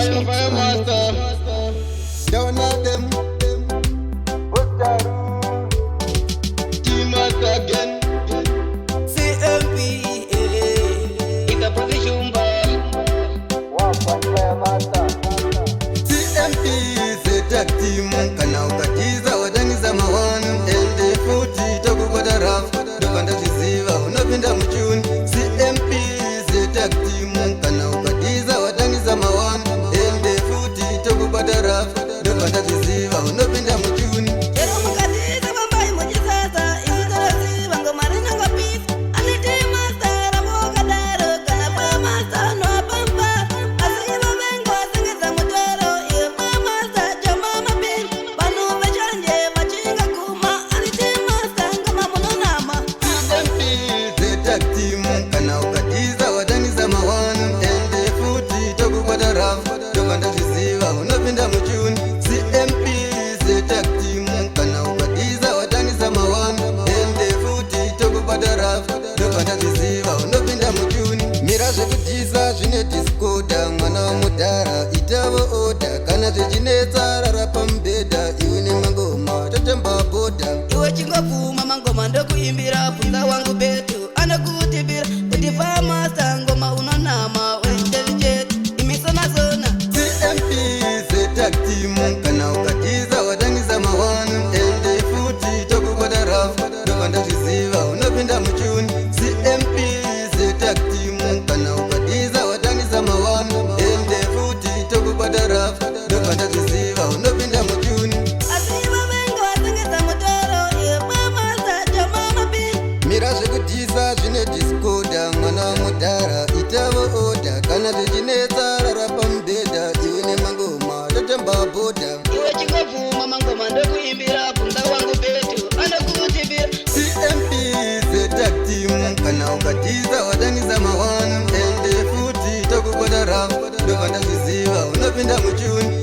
Fire, fire master. Down at them. Team us again. CMP, Ikapakishumba. CMP tag team. Kana ukatiza watangisa ma1 ende futi tokubata rough, ndobva ndazviziva unopinda muchuni. CMP tag team. Kana ukatiza watangisa ma1 ende futi tokubata rough, ndobva ndazviziva unopinda muchuni. Chero mukatiza vambai muchisasa, isu tinoziva ngoma rinongopisa. Aniti master ravokadaro kana pamasta noapamba, asi ivo vengo vasengeza mutoro. Iwe pamasta choma mapiri, vanhu vechanje vachingaguma. Aniti master, ngoma munonama. CMP tag team. Kana ukatiza watangisa ma1 ende futi tokubata rough, ndobva ndazviziva unopinda muchuni. CMP tag team. Kana ukatiza watangisa ma1 ende futi tokubata rough, ndobva ndazviziva unopinda muchuni. Mira zvekudhisa zvine disorder, mwana wamudhara, itavo order. Kana zvichinetsa, rara pamubhedha. Iwe nemangoma totamba bhodha. Iwe chingobvuma, mangoma ndokuimbira. Bvunza wangu betu, anokutibira kuti pamasta ngoma unonama. Wechete imisonasona. CMP tag team. Kana ukatiza watangisa ma1 ende futi tokubata rough, ndobva ndazviziva unopinda muchuni. CMP tag team. Kana ukatiza watangisa ma1 ende futi tokubata rough, ndobva ndazviziva unopinda muchuni. Asi ivo vengo vasengeza mutoro. Iwe pamasta choma mapiri. Mira zvekudhisa zvine disorder, mwana wamudhara, itavo order. Kana zvichinetsa, rara pamubhedha. Iwe nemangoma totamba bhodha. Iwe chingobvuma, mangoma ndokuimbira. Bvunza wangu betu, anokutibira. CMP tag team. Kana ukatiza watangisa ma1 ende futi tokubata rough, ndobva ndazviziva unopinda muchuni.